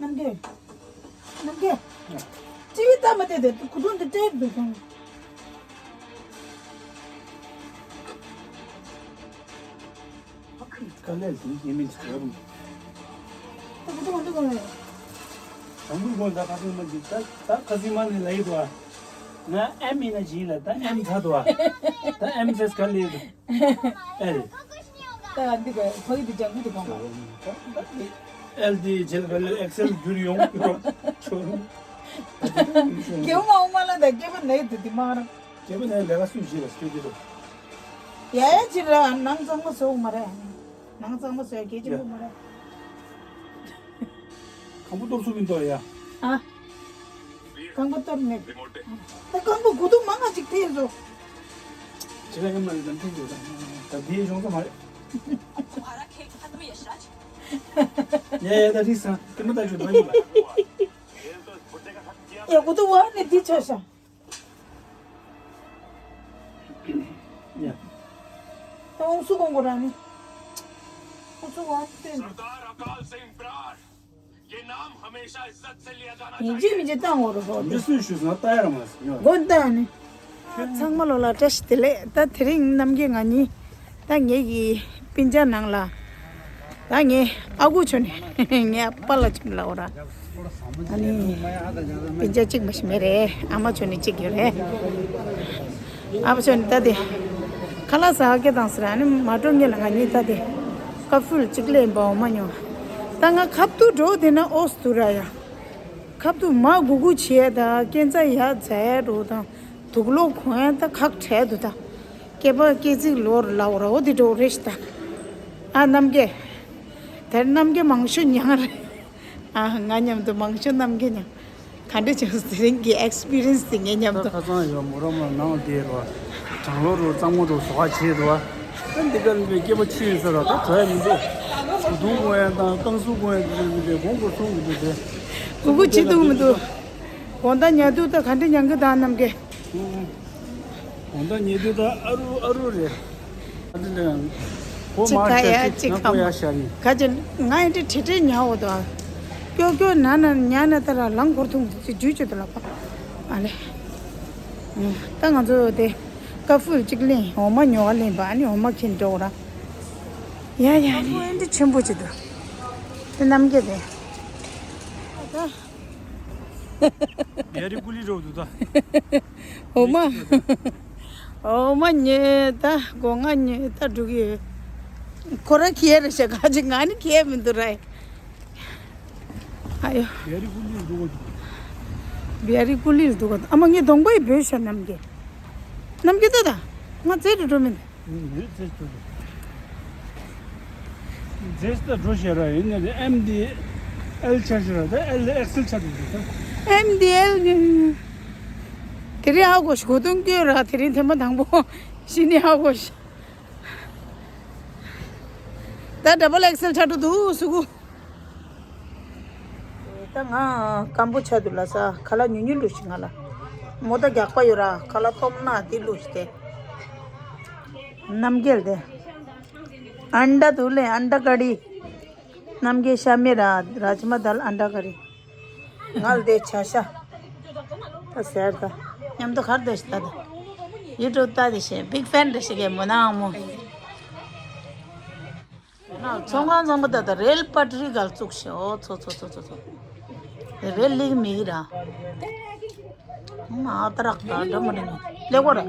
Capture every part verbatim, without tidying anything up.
རྣམ་རྒྱལ། རྣམ་རྒྱལ། ཅི་ཡིས་ལྟ་མ་བལྟས་ཏེ་གོ་དོན་འདི་སྤྲད་འདུག་ཀྱང་། དཀའ་ལས་ཟིན་སྐྱེ་མིན་གྱི་རབ། ད་གོ་དོན་འདི་གོ་མེད། དང་པོའི་སྒོ་ད་ཁ་སང་མ་གྱིས་ད་ད་ཁ་སང་མ་ནས་ལ་ཡི་དོ། ང་ཨེམ་ཡིན་ན་བྱིན་ལ་ད་ཨེམ་ད་དོ། ད་ཨེམ་ཟེར་དཀའ་ལས་དོ། ཨེལ། ད་འདི་ག་ཕ་གི་འདི་ལྗང་ཁུ་འདི་གང་ག་ཨེལ་འདི་རྗེས་ལ་ག་ལེར་ཨེག་སེལ་བསྒྱུར་ཡོང་གི་རོགས་ཆོག་རྒྱལ་བ་མ་འོངས་མ་ལ་ད་སྐྱེས་པ་ནས་དུ་དི་མ་ར། སྐྱེས་པ་ནས་ལས་ཀ་སུ་བྱེད་ལ་སྐྱོ་གི་རོགས། ཡ་ཡ་ཅི་ར་ནང་གཙང་མ་བཟོ་མ་ར། ནང་གཙང་མ་བཟོ་ཡ་སྐད་ཅི་མོ་མ་ར། ཁང་པ་གཏོར་སུ་མི་འདུག་ཡ། ཨ། རྐང་པ་གཏོར་མེད། ད་རྐང་པ་དགུ་ཐུག་མང་ང་ཅིག་ཐེན་ཚོ། ཅི་ལ་ཡང་མ་རེད་དམ་ཐེན་ཚོ་དང་། ད་དེའི་གཞུང་ཚོ་མ་རེད། ཡ་ཡ་ད་རིགས་སང་ཀི་མ་ད་ཆུ་དོ་ཡིན་པ། ཡ་དགུ་ཐུག་བ་ནི་འདི་ཆ་ཤ། ཡ། ད་འོང་སུ་གོང་གོ་ར་ནི། འོང་སུ་བ་ནི་ཏེ། सरदार अकाल सिंह बराड़। ये नाम हमेशा इज्जत से लिया जाना ཡིན་གཅིག་མིན་གཅིག་བཏང་འོ་རུ་ཧོ་མི་སུས་ཞུས་ན་ལྟ་ཡར་མ་སི་ཡོད། མགོ་བཏང་ནི། ཚང་མ་ལོ་ལ་བཀྲ་ཤིས་བདེ་ལེགས། ད་དེ་རིང་རྣམ་རྒྱལ་ང་གཉིས་ད་ངེད་ཀྱི་སྤུན་ཀྱག་ནང་ལ་ད་ངའི་ཨ་ཁུ་ཆོ་ནི་ངའི་ཨ་པ་ལ་ཆུང་ལ་འོ་ར། ཨ་ནི། སྤུན་ཀྱག་གཅིག་མ་ཞིག་མེད་རེད། ཨ་མ་ཆོ་ནི་གཅིག་ཡོད་རེད། ཨ་ཕ་ཆོ་ནི་ད་དེ། ཁ་ལག་ཟ་གེ་དང་ཟེར། ཨ་ནི་མ་འགྲོ་ངེ་ལ་ང་གཉིས་ད་དེ། ཀ་ཕུལ་གཅིག་ལེན་པའོ་མ་མྱོང་། ད་ང་ཁབ་ཏུ་འགྲོ་དེ་ན་ཨོ་སི་ཏུ་ར་ཡ། ཁབ་ཏུ་མ་གུ་གུ་བྱས་ད་སྐྱེ་འཚར་ཡ་ཛ་ཡ་འགྲོ་དང་དུག་ལོག་གོན་ཡ་ད་ཁག་ཁྲལ་དུ་ད། སྐེད་པ་སྐེ་ཚིག་ལོར་ལ་འོ་ར་འོ་དེ་འགྲོ་རེ་ཤི་ད། ཨ་རྣམ་རྒྱལ། དེར་རྣམ་རྒྱལ་མང་ཤོས་མྱང་རེད། ཨ་ང་མཉམ་དུ་མང་ཤོས་རྣམ་རྒྱལ་མྱང་། ག་འདྲ་བྱུང་དེ་རིང་གི་ཨེག་སི་པི་རི་ཡན་སི་དེ་ངས་མཉམ་དུ། ཁ་སང་ཡོད་མོ་ར་མ་ནང་དེ་ར། གྲང་ལོ་རུ་གཙང་མོ་རུ་ཟོག་ཁ་བྱེད་དུ་བ། ད་འདི་ག་ལ་སྐེད་པ་ཆུ་ཡིན་ས་ར་ད་གྲོ་ཡ་མི་འདུག་དུ་གོ་ཡ་དང་རྐང་སུ་གོ་ཡ་དེ་དེ་དགོང་གོ་སོང་གི་འདུག་དེ། གུ་གུ་བྱེད་དུ་མི་འདུག་དགོང་དག་ཉལ་དུས་ད་ག་འདྲ་མྱང་གི་དང་རྣམ་རྒྱལ། གོང་ད་ཉེ་དུས་ད་ཨ་རུ་ཨ་རུ་རེད། ཨ་འདི་འདི་གོ་ཅི་མ་ཁ་ཡ་ཤ་ཅི་ཅི་ང་ཁ་གོ་མ་ཡ་ཤ་ནི། ཁ་ཅི་ང་ཡི་འདྲི་ཁྲི་ཁྲི་ཉའོ་དོ། ཀྱོ་ཀྱོ་ན་ན་ཉ་ན་ད་ར་ལང་འཁོར་ཐུང་ཅི་ཇུས་ཅི་དུ་ལ་པ། ཨ་ལེ། ད་ང་ཚོ་དེ་ཀ་ཕུལ་གཅིག་ལེན། འོ་མ་ཉོ་བ་ལེན་པ། ཨ་ནི་འོ་མ་ཁྱེར་འགྲོ་ར། ཡ་ཡ་ནི་འདི་ཆེན་པོ་ཅི་དུ། དེ་རྣམ་རྒྱལ་དེ། ད། བེ་རི་ཀུ་ལི་རོ་དུ་ད། འོ་མ། འོ་མ་ཉོས་ད་སྒོ་ང་ཉོས་ད་འགྲོ་གི་ཡོད། ཁོ་ར་ཁྱེར་རེ་ཤ་ག་ཅི་ང་ནི་ཁྱེར་མི་འདུག་ར། ཨ་ཡོ། བེ་རི་ཀུ་ལི་འགྲོ་གི་འདུག་བེ་རི་ཀུ་ལི་འདུག་ཨ་མ་ངས་གདོང་པ་ཡི་བོད་ཤ་རྣམ་རྒྱལ། རྣམ་རྒྱལ་ད་ད། ང་རྩེ་རུ་འགྲོ་མི་འདུག་ཡིན་རེད་རྫས་ཐོན་རྫས་ད་འགྲོ་ཤེས་ར་ཡིན་ནི་རེད། ཨེམ་ཌི་ཨེལ་ཆ་ཤི་ར་ད་ཨེལ་ཨེག་སེལ་ཆ་འདུག་ད། ཨེམ་ཌི་ཨེལ་ནི་དེ་རིང་ཧ་གོ་ཤི་གོ་དོན་སྐྱོ་ར་དེ་རིང་ཐེངས་མ་དང་པོ་ཤི་ནི་ཧ་གོ་ཤི། ད་ཌ་བལ་ཨེག་སེལ་ཆ་འགྲོ་འདུག་སུ་གུ། ད་ང་སྐམ་པོ་ཆགས་འདུག་ལ་ས་ཁ་ལག་ཉུང་ཉུང་བླུགས་ཤིག་ང་ལ། མོ་ད་རྒྱགས་པ་ཡོད་ར་ཁ་ལག་སྟོབས་ན་དེ་བླུགས་ཤིག་དེ། རྣམ་རྒྱལ་དེ། ཨན་ཌ་དུ་ལེ་ཨན་ཌ་ཀ་ཌི། རྣམ་རྒྱལ་ཤ་མེད་ར་རཱཇ་མ་དཱལ་ཨན་ཌ་ཀ་རི། ང་ལ་དེ་ཆ་ཤ། ད་ཟེར་ད། མཉམ་དུ་གར་བསྡད་ཤི་ད་ད། ཡུ་ཊུབ་ལྟ་དེ་ཤེས་བིག་ཕེན་རེ་ཤི་གེ་མོ་ན་མོ། ཚོང་ཁང་ཚང་མ་ད་ལྟ་རེལ་པ་ཊི་རི་སྒང་བཙུགས་ཤག་ཨོ་ཚོ་ཚོ་ཚོ་ཚོ་ཚོ། རེལ་ལིག་མིག་ར། མ་ཏ་རག་ད་འགྲོ་མ་རེད། ལེགས་པོ་རེད།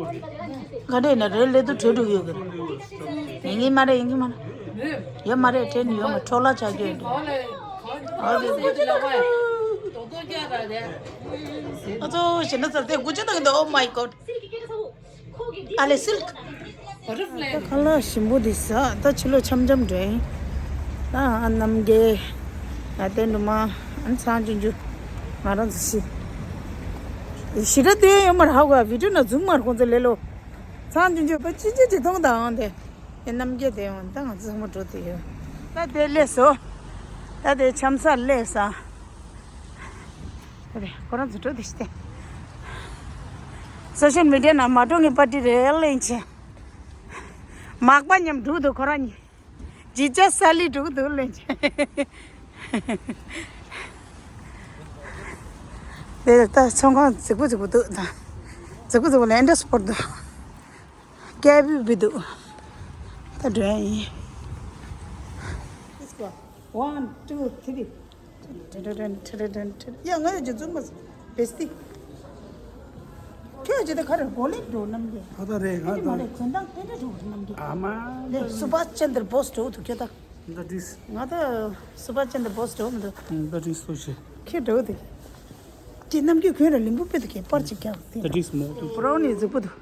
ག་འདྲ་ཡིན་ན་རེལ་ལེ་དུ་བྲོས་འགྲོ་ཡོད་གི་རེད། ཡིན་གི་མ་རེད། ཡིན་གི་མ་རེད། ཡོད་མ་རེད། དྲན་ཡོད་མ་འཕྲོ་བརླག་ཆགས་རྒྱུ་ཡིན་འགྲོ། ཨོ་ཚོ་ཞེ་ན་ཚར་ཏེ་དགུ་ཆ་དང་འདི། Oh my god. ཨ་ལེ་སིལ་ཀི། ད་ཁ་ལག་ཞིམ་པོ་འདི་ཟ། ད་ཕྱི་ལོགས་འཆམ་འཆམ་འགྲོ་ཡིན། ད་ཨ་རྣམ་རྒྱལ། ད་དེ་འགྲོ་མ། ཨ་ནི་ཚང་ཆུང་ཆུང་། ང་རང་ཚོ་ཤི། ཞི་ར་དེ་ཡོད་མ་རེད་ཧ་གོ་བི་ཌིའོ་ན་བཟུང་མ་རེད་ཁོང་ཚོ་ལེ་ལོ། ཚང་ཆུང་ཆུང་པ་ཅི་ཅི་ཅི་མཐོང་དང་དེ། ཨེ་རྣམ་རྒྱལ་དེ་ཡོང་ད་ང་ཚོ་ཚང་མ་འགྲོ་དེ་ཡོད། ད་དེ་སླེབས་སོ། ད་དེ་འཆམ་སར་སླེབས་ས། རེད། ཁོ་རང་ཚོ་འགྲོ་དེ་ཤི་སྟེ། སོ་ཤལ་མི་ཌི་ཡ་ནང་མ་འགྲོ་ངེས་པ་ཏི་རེད་ལེན་ཆེ། མག་པ་མཉམ་འགྲོ་འདུག་ཁོ་རང་གཉིས། ཇི་ཅ་ས་ལི་འགྲོ་འདུག་ལེན་ཆེ། དེ་ད་ཚོང་ཁང་རྫིག་པོ་རྫིག་པོ་འདུག་ད་རྫིག་པོ་རྫིག་པོ་ལས་འདྲ་སྤོར་འདུག་སྐད་འབོད་འབོད་འདུག་ད་འགྲོ་ཡ་ཡིན། One, two, three. ཡ་ང་ཡོད་ཀྱི་བཙུན་མ་བེ་སྟི། ཁྱོད་ཀྱི་ད་ག་རེ་གོ་ལེབ་འགྲོ་རྣམ་རྒྱལ། ཁ་ད་རེད་ང་ད། ཨ་མ་ལེ་སུ་བྷ་ཅན་དར་བོ་སི་འགྲོ་འདུག་ཁྱོད་ད། ད་དྲིས། ང་ད་སུ་བྷ་ཅན་དར་བོ་སི་འགྲོ་མི་འདུག་ད་དྲིས་སུ་ཞེ། ཁྱོད་འགྲོ་འདུག་ཁྱེད་རྣམ་རྒྱལ་ཁོན་ར་ལིམ་བུ་པེ་ད་ཁྱེད་པར་ཅིག་རྒྱག་ད་དྲིས་མོ་ཏུ་བོ་རོ་ནི་རྫིག་པོ་འདུག་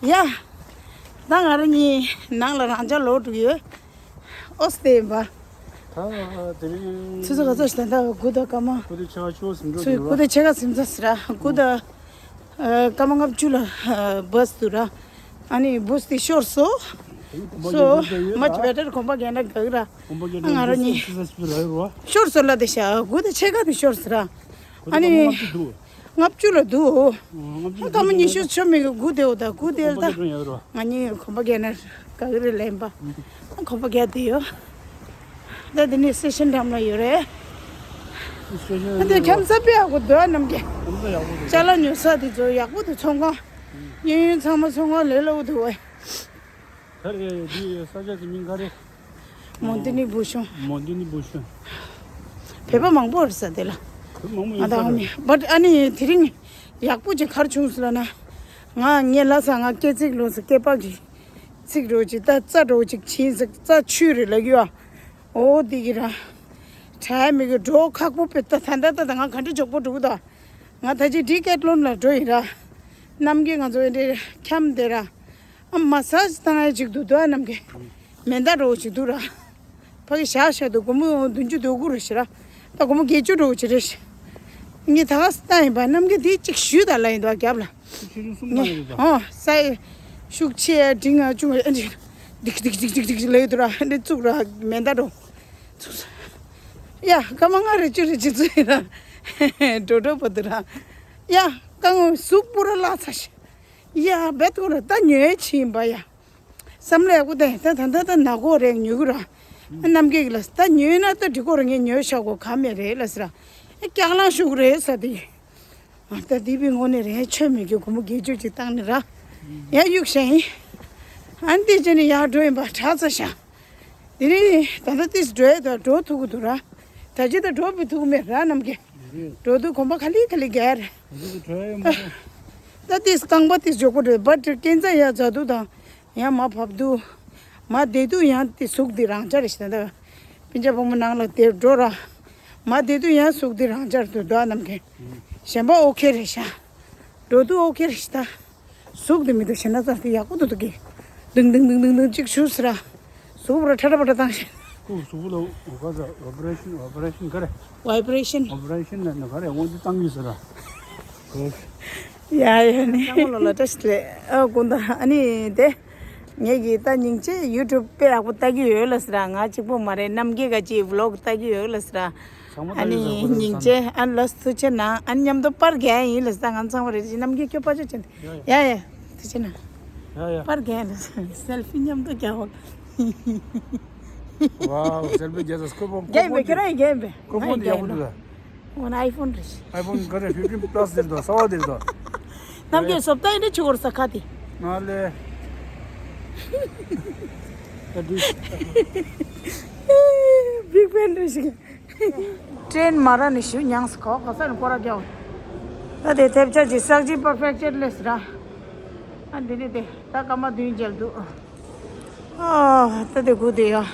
ཡ། ད་ང་རང་གཉིས་ནང་ལ་རང་འཇགས་ལོག་འགྲོ་གི་ཡོད། ཨོ་སྟེ་ཡིན་པ། ད་དེ་རིང་ཆུ་ཚོད་ག་ཚོད་ཞིག་ད་ལྟ་དགུ་དང་སྐར་མ། དགུ་དང་ཕྱེད་ཀ་ཕྱོགས་སུ་འགྲོ་ཆུ་གི་དགུ་རེད་དང་ཕྱེད་ཀ་ཟིན་ཚར་ཟེར་ར་དགུ་དང་། ཨ། སྐར་མ་ལྔ་བཅུ་ལ་ཨ་བྷ་སི་འདུག་ར། ཨ་ནི་བྷ་སི་དེ་ཤོར་སོང་། So much better གོམ་པ་རྒྱག་ན་དགའ་གི་ར། ང་རང་གཉིས་ཤོར་སོང་ལབ་དེ་ཤ་དགུ་དང་ཕྱེད་ཀ་དེ་ཤོར་སོང་ར། ཨ་ནི། ལྔ་བཅུ་ལ་འདུག་ཨ་སྐར་མ་ཉི་ཤུ་ཆོད་མེད་གི་དགུ་དེ་འོ་ད་དགུ་དེ་ལ་ད། ང་གཉིས་གོམ་པ་རྒྱག་ན་དགའ་གི་རེད་ལན་པ། ཨ་གོམ་པ་རྒྱག་དེ་ཡོད། ད་དེ་ནས་སི་ཊེ་ཤན་འགྲམ་ལ་ཡོད་རེད། ཨ་དེ་ཁྱམས་ས་དཔེ་ཡག་པོ་འདུག་ཨ་རྣམ་རྒྱལ། ཅ་ལག་ཉོ་ས་དེ་ཚོ་ཡག་པོ་འདུག་ཚོང་ཁང་། གཡས་གཡོན་ཚང་མ་ཚོང་ཁང་ལས་སླ་པོ་འདུག་བས། ག་རེ་འདི་ས་ཆ་གི་མིང་ག་རེ། མོན་ཏི་ནི་བུ་ཤོང་། མོན་ཏི་ནི་བུ་ཤོང་། བོད་པ་མང་པོ་རེད་ས་དེ་ལ། བོད་མང་པོ་ཡོད་ས་རེད། ང་ད་ཨ་ནི་ཨ་ནི་དེ་རིང་ཡག་པོ་ཅིག་ག་རེ་བྱུང་སོང་ལབ་ན། ང་ངའི་ལ་ས་ང་སྐད་ཚིག་ལོ་ས་སྐད་པ་གི་ཚིག་འགྲོ་ཅིག་ད་རྩ་འགྲོ་ཅིག་ཕྱིན་ས་རྩ་ཆུ་རེད་ལབ་ཡོད་ཨ། འོ་དེ་གི་ར། དྲ་མི་གི་འགྲོ་ཁག་པོ་པེ་ད་ད་ད་ད་ང་ག་འདྲ་མགྱོགས་པོ་འགྲོ་གི་ད། ང་ད་ཅི་ཌི་ཀེ་ཐི་ལོན་ལ་འགྲོ་ཡིན་ར། རྣམ་རྒྱལ་ང་ཚོ་ཨེ་འདྲའི་ཁྱམས་དེ་ར། ཨ་མ་སཱ་ཇི་བཏང་ཡ་ཅིག་འདུག་དོ་ཨ་རྣམ་རྒྱལ། མེ་མདའ་འདྲ་བོ་ཅིག་འདུག་ར། ཕ་གི་བཞག་བཞག་འདུག་སྒོར་མོ་བདུན་ཅུ་དོ་དགུ་རེད་ཤག་ར། ད་སྒོར་མོ་བརྒྱད་ཅུ་འདྲ་བོ་ཅིག་རེད་ཤག་ངས་ད་ག་ས་ལྟ་ཡིན་པ་རྣམ་རྒྱལ་དེ་ཅིག་ཞུས་ད་ལ་ཡིན་འདུག་རྒྱབ་ལ། ཆེ་ཆུང་གསུམ་མ་ངས་རེད་ད། ཨོ་ས་ཡི་ཤུགས་ཆེ་འབྲིང་ང་ཆུང་ཨེ་འདྲ། ཌིག་ཌིག་ཌིག་ཌིག་ཌིག་ལ་ཡོད་དུ་ར་ཨེ་འདྲ་བཙུགས་ར་མེ་མདའ་འདྲ་བོ། ཚུགས་སོ། ཡ་སྐར་མ་ལྔ་རེ་བཅུ་རེ་བྱེད་ཚུལ་ཡིན་ན། འགྲོ་འགྲོ་པོ་འདུག་ར། ཡ་སྐར་ངོ་གཟུགས་པོ་ར་བརླག་ཚར་ཤག་ཡ་བེད་ཀོ་ར་ད་ཉོས་ཕྱིན་པ་ཡ། བསམ་བློ་ཡག་པོ་བཏང་ད་ད་ད་ད་ན་གོ་རེ་ཉོ་གི་ར། རྣམ་རྒྱལ་གྱི་ལ་ད་ཉོས་ན་ད་འགྲིག་གོ་ར་ངས་ཉོས་ཤག་གོ་ག་མེད་རེད་ལ་ཟེར་ར། ཨེ་སྐྱག་ལང་ཤུགས་རེད་ས་དེ། ཨ་ད་དེ་བའི་ངོ་ནས་རེད་ཆོད་མེད་ཀྱི་སྒོར་མོ་བརྒྱད་ཅུ་ཅིག་བཏང་ནས་ར། ཡ་གཡུག་བཞག་ཡིན། ཨ་ནི་དེ་བྱས་ནས་ཡར་འགྲོ་ཡིན་པ་དྲག་ཚར་ཤག་དེ་ནས་ད་ལྟ་ཏིས་འགྲོ་ཡས་དང་འགྲོ་ཐུབ་ཀྱི་འདུག་ར། ད་ཅི་ད་འགྲོ་བའི་ཐུག་མེད་ར་རྣམ་རྒྱལ། འགྲོ་དུས་གོམ་པ་ག་ལེ་ག་ལེ་རྒྱག་རེད། ད་ཏིས་རྐང་པ་ཏིས་མགྱོགས་པོ་འགྲོ་བ་ཏི་སྐས་འཛེག་ཡ་མཛད་དུས་དང་ཡང་མར་བབས་དུས། མར་བསྡད་དུས་ཡང་ཏི་ཟུག་འདི་རང་འཇགས་རེད་ཤག་ད། སྤུན་ཀྱག་བུ་མོ་ནང་ལ་དེར་འགྲོ་ར། མར་བསྡད་དུས་ཡང་ཟུག་འདི་རང་འཇགས་འདུག་རྣམ་རྒྱལ། གཞན་པ་ཨོ་ཁེ་རེད་ཤག་འགྲོ་དུས་ཨོ་ཁེ་རེད་ཤག་ད། ཟུག་འདི་མི་འདུག་ཞེ་ན་ཙམ་དེ་ཡག་པོ་འདུག་འདུག་གི། དུང་དུང་དུང་དུང་དུང་གཅིག་ཞུ་ཟེར་ར། ཟུག་པོ་ར་ཁྲ་ཁྲ་པ་ཁྲ་བཏང་ཤག་ཁོ་གཟུགས་པོ་ལ་འོ་ག་ས་ཝའི་བྷི་རེ་ཤན་ཝའི་བྷི་རེ་ཤན་ག་རེ། ཝའི་བྷི་རེ་ཤན། ཝའི་བྷི་རེ་ཤན་ལ་ནི་ག་རེ་དབང་འདུས་བཏང་གི་ཟེར་ར། ཡ་ཡ་ནི། སྐྱབས་མགོན་ལགས་ལ་བཀྲ་ཤིས་བདེ་ལེགས། ཨ་དགོངས་དག་ཨ་ནི་དེ། ངེད་ཀྱིས་ད་སྙིང་རྗེ་ཡུ་ཊུབ་དཔེ་ཡག་པོ་ལྟ་གི་ཡོད་ལ་ཟེར་ར། ང་གཅིག་པོ་མ་རེད་རྣམ་རྒྱལ་ག་ཅིག་བི་ལོག་ལྟ་གི་ཡོད་ལ་ཟེར་ར། ཚང་མ་ཨ་ལྟ་གི་ནི་ཡོད་ཟེར་ར། སྙིང་རྗེ་ཨ་ནི་ལགས་ཐུགས་རྗེ་གནང་ཨ་ནི་མཉམ་དུ་པར་རྒྱག་ཡིན་ལ་ཟེར་ང་ཚང་མ་རེད་རྣམ་རྒྱལ་ཁྱོད་པར་ཆ་ཅན། ཡ་ཡ། ཡ་ཡ་ཐུགས་རྗེ་གནང་། ཡ་ཡ། པར་རྒྱག་ལ་ཟེར་སེལ་ཕི་མཉམ་དུ་རྒྱག་འོ། ཝའོ་སེལ་ཕི་རྒྱག་ས་སྐུ་ཕུང་རྒྱག་ཡིན་པས་ཁྱོད་རང་ཡིན་རྒྱག་ཡིན་པས། སྐུ་ཕུང་འདི་ཡག་པོ་འདུག་ད། འོ་ན་ཨའི་ཕོན་རེད། ཨའི་ཕོན་ག་རེ་ཕིབ་ཊིན་པ་ལ་སི་དེར་དོ་གསར་པ་དེར་དོ། རྣམ་རྒྱལ་བཟོ་ལྟ་ཡིན་ན་ཆུ་འཁོར་ས་ཁ་དེ། ང་ལས། ད་འདི། བིག་ཕན་རེད་ཤག་ཀྲེན་མ་ར་ནི་ཞུ་མྱངས་སུ་ཁོག་ག་ས་ནི་སྐོར་ར་རྒྱག་ད་དེ་ཐེབས་ཆག་ཅིག་སག་ཅིག་པར་ཕེག་ཅར་ལས་སུ་ར། ཨ་འདི་ནི་དེ་ད་སྐར་མ་བདུན་མཇལ་འདུག་ཨ་ད་དེ་དགུ་དེ་ཡ།